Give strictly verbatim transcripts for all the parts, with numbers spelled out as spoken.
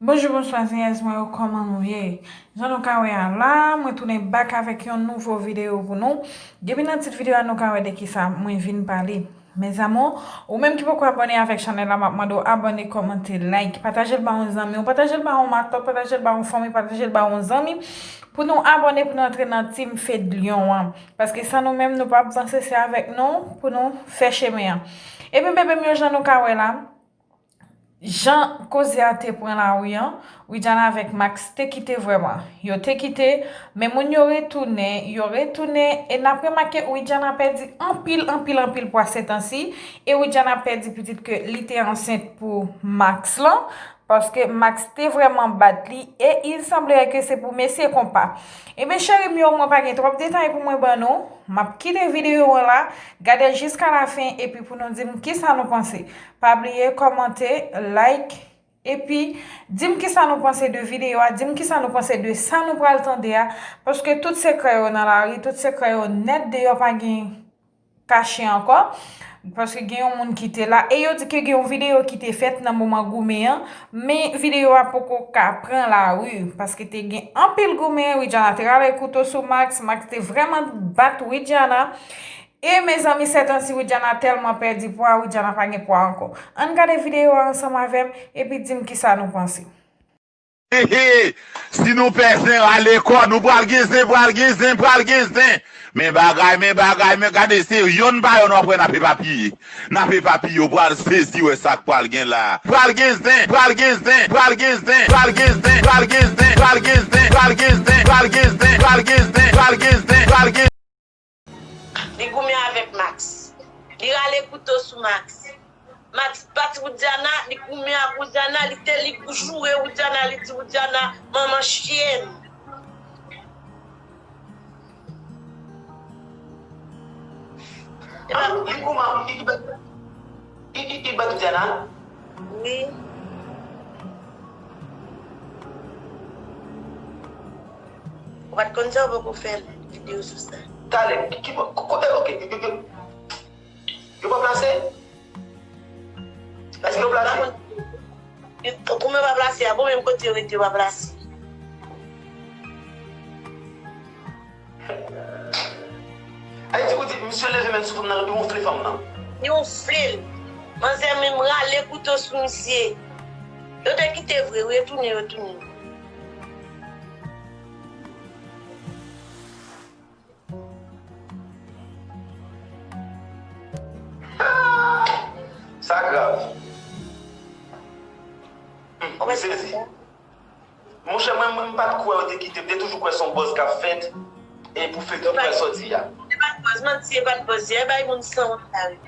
Bonjou, bonswa, zeyèz mwen yo, kòman nou ye? Jan nou ka wè a la, mwen tounen back avèk yon nouvo videyo pou nou. Depi nan tit videyo a, nou ka wè de kisa mwen vin pale. Mes amours, ou menm ki poko abòne avèk chanèl la, m ap mande w abòne, kòmante, like, pataje l ba yon zanmi w, pataje l ba yon matant, pataje l ba yon fanmi, pataje l ba yon zanmi, pou nou abòne, pou nou antre nan team Fedlion an. Paske san nou menm, nou p ap vanse, se avèk nou pou nou fè chemen an. Ebyen, bebe m yo, jan nou ka wè la, jan koze a te pran lari an, Widiana avèk Max te kite vrèman. Yo te kite, men moun yo retounen, yo retounen, e n ap remake Widiana pèdi anpil, anpil, anpil pwa se tan si, e Widiana pèdi pitit ke li te ansent pou Max lan, paske Max te vrèman bat li, e il semblerait que se pou mesye konpa. Ebyen, cheri m yo, mwen pa gen twòp detay pou mwen ban nou. M ap kite videyo an la, gade l jiska la fen, epi pou nou di m kisa nou panse. Pa bliye kòmante, like, epi di m kisa nou panse de videyo a, di m kisa nou panse de sa nou pral tande a, paske tout sekrè yo nan lari, tout sekrè yo nèt deyò, pa gen kache ankò. Paske gen yon moun ki te la, e yo di ke gen yon videyo ki te fèt nan moman goumen an, men videyo a poko ka pran lari, paske te gen anpil goumen, Widiana te rale kouto sou Max, Max te vrèman bat Widiana. E mezanmi, se tan si Widiana tèlman pèdi pwa, Widiana pa gen pwa ankò. Ann gade videyo a ansanm avè m, epi di m kisa nou panse. He, he, si nou pè zen, rale kò nou, pral gen zen, pral gen zen, pral gen zen. Men bagay, men bagay, men gade, se yonn pa yonn w ap wè n ap epapiye. N ap epapiye, w pral sezi wè sa k pral gen la. Pral gen zen, pral gen zen, pral gen zen, pral gen zen, pral gen zen, pral gen zen, pral gen zen, pral gen zen, pral gen zen, pral gen zen, pral gen zen, pral gen zen, pral gen zen. Li goumen avèk Max. Li rale kouto sou Max. Max bat Widiana, li goumen ak Widiana, li te li joure Widiana, li di Widiana, manman chyèn. Epa, li goumen, li, li bat, li, li, li bat Widiana? Wi. Ou pa t konn sa, ou poko fè videyo sou sa. Talè, ki, ki, ko-, kote, ok, yo, yo, yo, yo pa plase? Èske yo plase? Kouman yo pa plase a? Bon, menm kote yo rete, yo pa plase. Ayiti, ou di, misye leve men sou fanm nan, li wonfle fanm nan. Li wonfle l. Manzè menm rale kouto sou misye. Yo te kite vre, wi, yo tounen, yo tounen. Sa grav. Hmm, m sezi. Monchè, mwen, mwen, m pa t kwè yo te kite m. M te toujou kwè se yon buzz k ap fèt e pou feyton pral sòti a. Se pa t buzz, manti, se pa t buzz. E bay moun sanwont la, wi.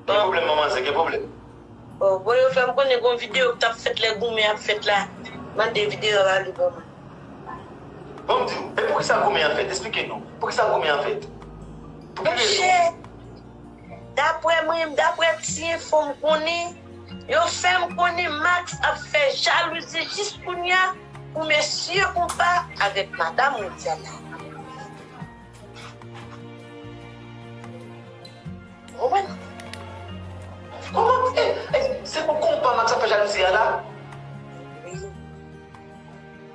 Gen pwoblèm, manman zen, gen pwoblèm. Oh, bon, yo fè m konnen gon videyo k t ap fèt lè goumen ap fèt la. Mande videyo a ba li ban mwen. Bon, m di w, e poukisa goumen an fèt? Esplike nou. Poukisa goumen an fèt? Pou ki rezon? Monchè, daprè mwen, daprè ti enfo m konnen, yo fè m konnen Max ap fè jalouzi jis kounye a pou mesye konpa avèk madanm Widiana. Ou konprann? Kòman, eh, eh, se pou konpa Max ap fè jalouzi a la? Wi.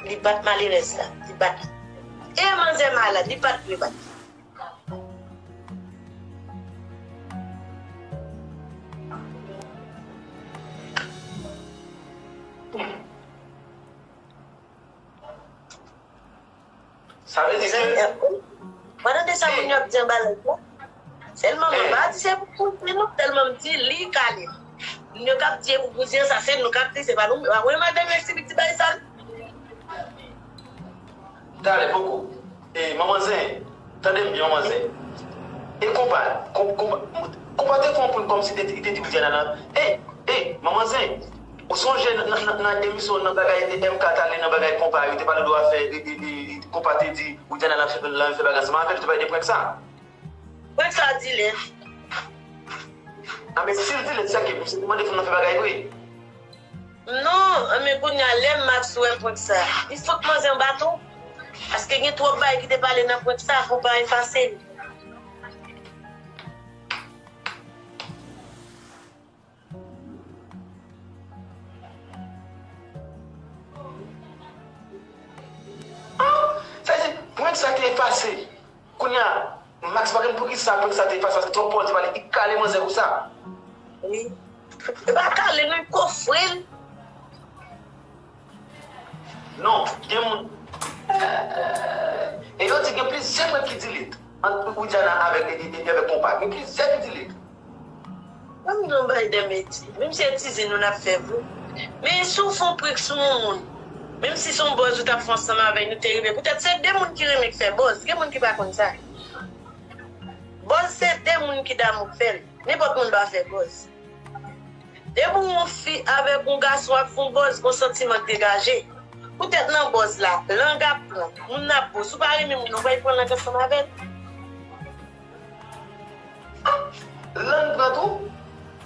Li bat malerèz la, li bat. E manzè malad, li bat, li bat. Sa vle di ke... Mezanmi, mwen tande sa moun yo ap di anba live la. Sèlman mwen pa di se pou kouzin non, tèlman m di li kale. Moun yo k ap di e pou kouzin an, sa se nou k ap di, se pa nou, pa mwen madanm yo ki ti bay sa. Talè, poko. E, manman zen, tande m byen, manman zen. E konpa, kon-, konpa, konpa te fè yon poul kòmsi te, te di Widiana nan. E, e, manman zen, ou sonje nan, nan, nan, nan emisyon nan bagay M K t ale nan bagay konpa, yo te pale de afè, e, e, e, e, konpa te di Widiana nan fè, nan fè bagay ansanm avè l, yo te pale de prank sa. Prank sa di lè. A, men si l di lè, se ke misye te mande fanm nan fè bagay vre. Non, men kounye a, lè Max wè prank sa, li fout manzè yon baton. Paske gen twòp bagay ki te pale nan prank sa, fò pa efase l. efase. Kounye a, Max pa konn poukisa apre sa te efase, paske twòp pawòl te pale, li kale manzè konsa. Wi. Li pa kale, non, li kofre l. Non, gen moun. E yo di gen plizyè trèt ki delete ant Widiana avèk, e, e, e, avèk Konpa. Gen plizyè ki delete. Ban m di w yon bagay, Dèmeti. Menm si se tizin nou n ap fè vre. Men si w fè yon prank sou yon moun, menm si se yon buzz ou t ap fè ansanm avè l, nou te rive. Poutèt se de moun ki renmen k fè buzz. Gen moun ki pa konn sa. Buzz se de moun ki damou k fè l. Nenpòt moun pa fè buzz. Depi w yon fi avèk yon gason ap fè yon buzz, gon santiman k degaje. Poutèt nan buzz la, lang ap pran, moun nan ap bo. Si w pa renmen moun nan, w pral pran lang ansanm avè l. Lang pran tou?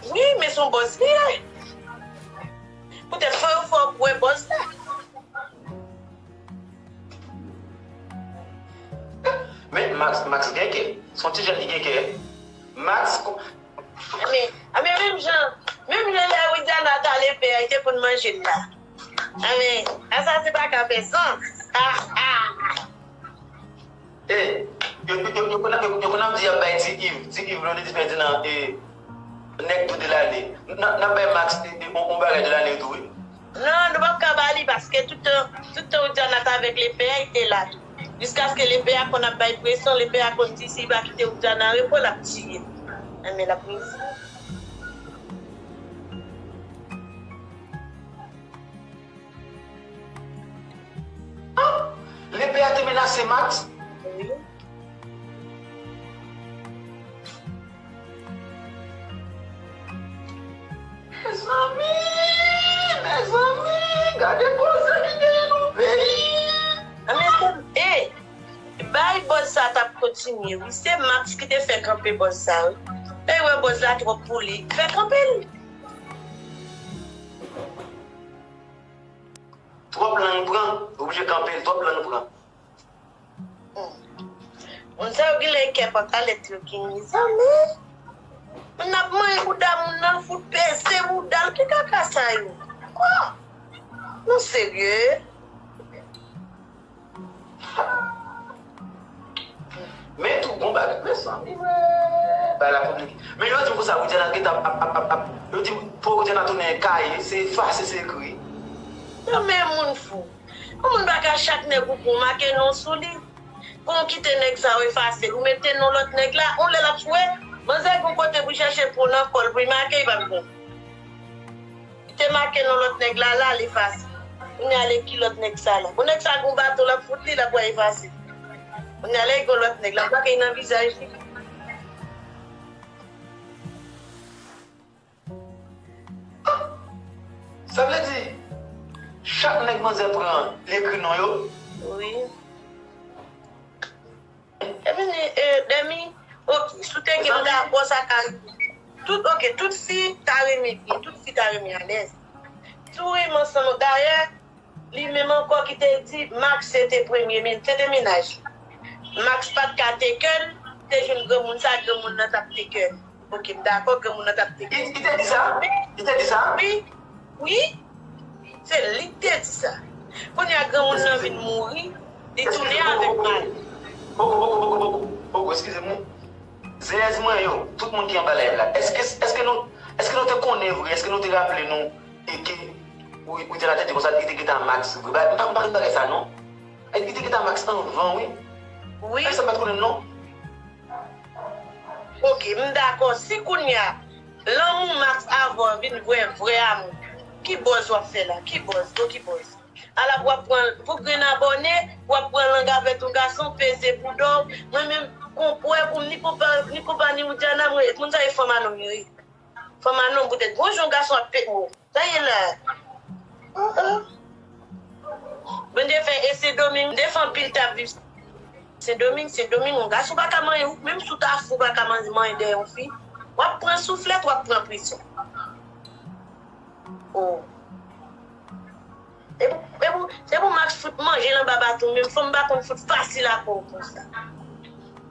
Wi, men se yon buzz li ye. Poutèt fò yo fè w kwè buzz la. Men Max, Max gen kè. Se yon ti jèn ki gen kè. Max, Anben, anben menm jan, menm jan lè Widiana t ale pè a, li te konn manje l la. Anben, asa se pa ka fè sans. E, yo, yo, yo, yo konn ap, yo, yo konn ap di y ap bay Ti Iv, Ti Iv, Blondedy Ferdinand, e, nèg tou de lane. N ap, n ap bay Max, e, e, on, on bagay de lane tou, wi. Non, nou p ap ka ba li, paske tout tan, tout tan Widiana t avèk lepè a, li te la tou. Jiskaske lepè a konn ap bay presyon, lepè a konn di si li pa kite Widiana repo, l ap tiye l. Enben, l ap reyisi. Lepè a te menase Max? Wi. Mezanmi, mezanmi, gade koze ki genyen nan peyi. Anben, e, bay buzz sa t ap kontinye, wi. Se Max ki te fè kanpe buzz sa, wi. Lè l wè buzz la twòp pou li, fè kanpe l. Twòp lang pran, oblije kanpe l, twòp lang pran. Moun sa yo gen lè kè pantalèt yo ki mezanmi. Moun ap manyen bouda moun nan, fout peze bouda l, ki kaka sa yo? Oh! Nou serye? Men tou gon bagay, mezanmi, bagay la konplike. Men yo di m konsa, Widiana gentan ap, ap, ap, ap, yo di m pou Widiana tounen kaye, se efase, se ekri. Nan men moun fou. Yon moun pa ka chak nèg ou pran, w make non sou li. Pou w kite nèg sa yo efase l, ou mete non lòt nèg la, yon lè l ap swe, manzè gen yon kote pou l chèche pou l nan kò l, pou l make, li p ap jwenn. Li te make non lòt nèg la, la, l efase. Kounye a l ekri lòt nèg sa la. Bon, nèg sa gen yon baton, l ap fout li, l ap wè efase. Kounye a lè l gen lòt nèg, l ap make nan vizaj li. Sa vle di, chak nèg manzè pran, li ekri non yo? Wi. Epi ni, e, Dèmi, ok, si w te gen m dakò, sa ka rive. Tout, ok, tout fi ta renmen byen, tout fi ta renmen alèz. Si w renmen ansanm, dayè, li menm ankò ki te di Max se te premye men, se te mennaj li. Max pa t ka teke l, te jwenn granmoun sa, granmoun nan t ap teke l. Ok, m dakò, granmoun nan t ap teke l. Li, li te di sa? Li te di sa? Wi, wi. Se li k te di sa. Kounye a, granmoun nan vin mouri, li tounen avèk mari. Poko, poko, poko, poko, poko, eskize m. Zeyèz mwen yo, tout moun ki anba live la, èske, èske nou, èske nou te konnen vre, èske nou te raple nou e ke Wi, Widiana te di konsa, li te gentan Max vre. M pa, m pa konn bagay sa non. Li te gentan Max anvan, wi. Wi. Bagay sa m pa t konnen non. Ok, m dakò. Si kounye a, lanmou Max avè w vin vre, vrè amou, ki buzz w ap fè la? Ki buzz? Bon, ki buzz? Ala pou w ap pran, pou grenn abòne, w ap pran lang avèk yon gason, peze bouda w. Mwen menm, konpwè pou m, ni konpa, ni konpa, ni Widiana, mwen, moun sa e fanm a nonm yo ye. Fanm a nonm poutèt. Gon jan yon gason ap pete. Sa ye la. Mwen te fè e Sendomeng, m te fè anpil t ap viv Sendomeng, Sendomeng, yon gason pa ka manyen ou, menm si w ta fou, ou pa ka manyen, manyen dèyè yon fi. W ap pran souflèt, w ap pran presyon. Oh. Se pou, se pou, se pou Max fout manje l anba baton, menm fanm pa konn fout fasil a kò w konsa.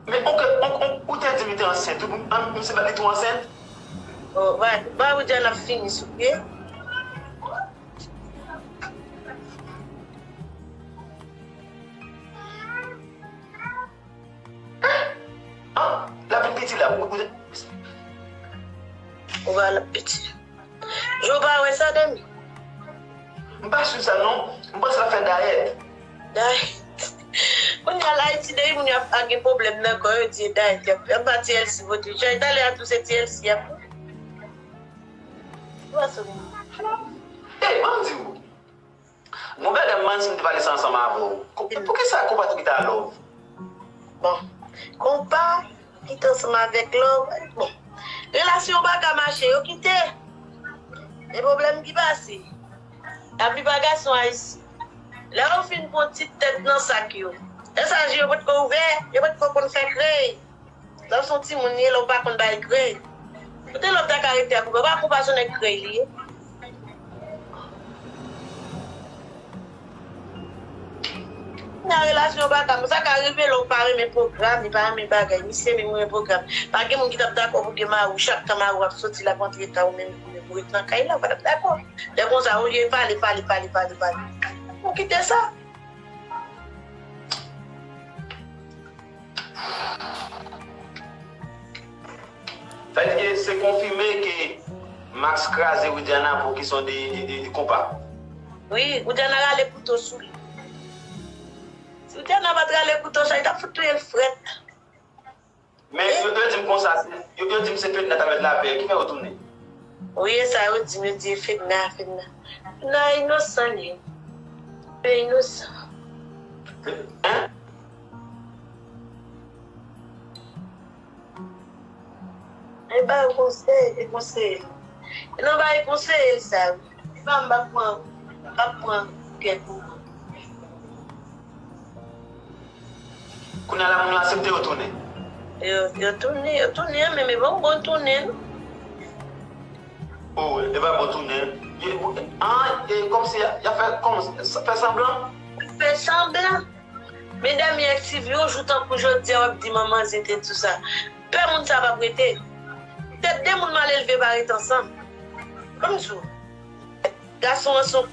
Men, ok, ok, ok, ou te di m li te ansent, wi, m, m, m se pa li tou ansent? Oh, ba, ba Widiana ap fini sou pye. Ou va l ap piti. Jan w pa wè sa, Demi? M pa swiv sa non. M panse l ap fè dayèt. Dayèt. Kounye a la, Ayiti, depi moun yo ap gen pwoblèm nan kò yo, di e dayèt y ap fè. Y ap ba T L C vote. Jan talè a tou se T L C y ap fè. Ou pa sou. Ey, ban m di w. Mon bèl dam, m pa si m te pale sa ansanm avè w. Pou, poukisa konpa te kite a Love? Bon, konpa kite ansanm avèk Love. Bon, relasyon pa ka mache, yo kite. E pwoblèm ki pase. Laplipa gason ayisyen, lè yo fin pran ti tèt nan sak yo, lè sa je yo potko ouvè, yo potko konn fè krèy. Love se yon timoun li ye, Love pa konn bay krèy. Kote Love ta ka rete ak ou, pa konpa se yon nèg krèy li ye. Nan relasyon pa ka, sa ka rive Love pa renmen pwogram, li pa renmen bagay, misye menm renmen pwogram. Pa gen moun ki t ap dakò pou gen mari w, chak tan mari w ap soti, l ap antre kay ou menm, ou menm ou ret nan kay la, ou pa t ap dakò. Lè konsa, olye pale, pale, pale, pale, pale. Ou kite sa. Sa vle di ke se konfime ke Max kraze Widiana pou kesyon de, de, de, de konpa. Wi, Widiana rale kouto sou li. Si Widiana pa t rale kouto sa, li t ap fout touye l frèt. Men yo, yo di m konsa, se, yo, yo di m se Fedna t ap mèt lapè, ki fè yo tounen. Wi, e sa yo di m, yo di Fedna, Fedna. Fedna inosan li. Li inosan. Hein? E ba yo konsèy, e konsèy. E nan ba yo konsèy sa. E ba m pa pran, pa pran kè pou mwen. Kounye a la moun yo aksepte yo tounen. Yo, yo tounen, yo tounen, men, men bon, bon tounen. Oh, e pa bon tounen. Yo, ah, e kòmsi y a, y a fè, kòm, fè sanblan. Fè sanblan. Medam, yo aktive yon jou tankou jodi a, w ap di manman zete tou sa. Pè moun sa p ap rete. Tèt de moun mal elve pa ret ansanm. Ban m di w, gason an se yon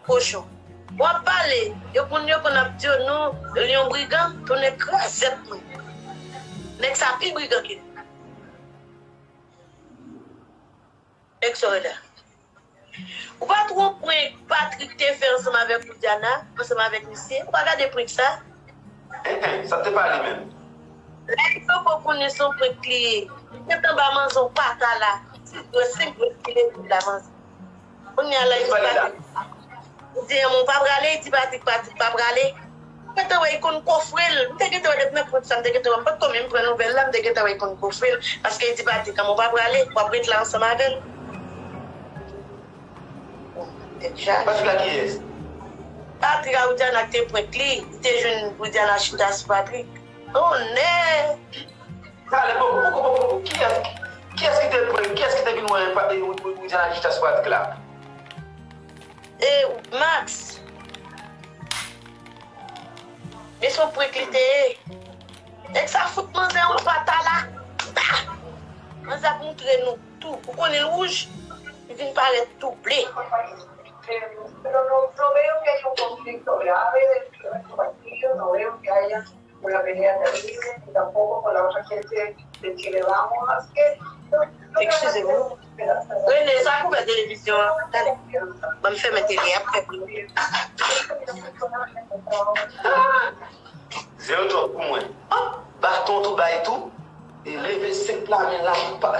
kochon. W ap pale, yo konn, yo konn ap di w, non, li yon brigan, tounen krazèt mwen. Nèg sa pi brigan ke nou. Nèg sa w wè la. Ou pa t wè prank Patrick te fè ansanm avèk Widiana, ansanm avèk misye? Ou pa gade prank sa? En, en, sa te pa li menm. Lè li poko konnen se yon prank li ye, li gentan ba manzè yon pata la. Ti dwèt, senk dwèt ki leve la manzè. Kounye a la, li pale la. Li di, "An, mwen pa prale," li di Patrick, Patrick pa prale. M gentan wè li konn kofre l. M te gentan wè depi nan prank sa, m te gentan wè, m pa t ko menm pran nouvèl la, m te gentan wè li konn kofre l. Paske li di Patrick, "An, mwen pa prale, w ap ret la ansanm avè l." Tèt chaje. Patrick la kiyès? Patrick a Widiana ki te prank li, li te jwenn Widiana chita sou Patrick. Onè! Talè, bon, bon, bon, bon, bon, kiyès, kiyès ki te prank, kiyès ki te vin wè pa, e, Widiana chita sou Patrick la? E, Max. Men se yon prank li te ye. Nèg sa fout manzè yon pata la. Manzè ap moutre nou tou. Ou konnen l wouj, li vin parèt tou ble. Pero no, no veo que haya un conflicto grave dentro de su partido, no veo que haya una pelea terrible, ni tampoco con la otra gente de Chile Vamos, así que yo, yo creo que... Excusez-moi. Rene, sa kouvè televizyon an. Tande. Ban m fèmen tele a, ap fè bri. Zero twòp pou mwen. Hop, baton tou bay tou. E leve senk la men la pou pa.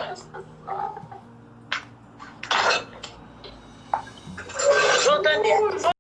Jan w tande a.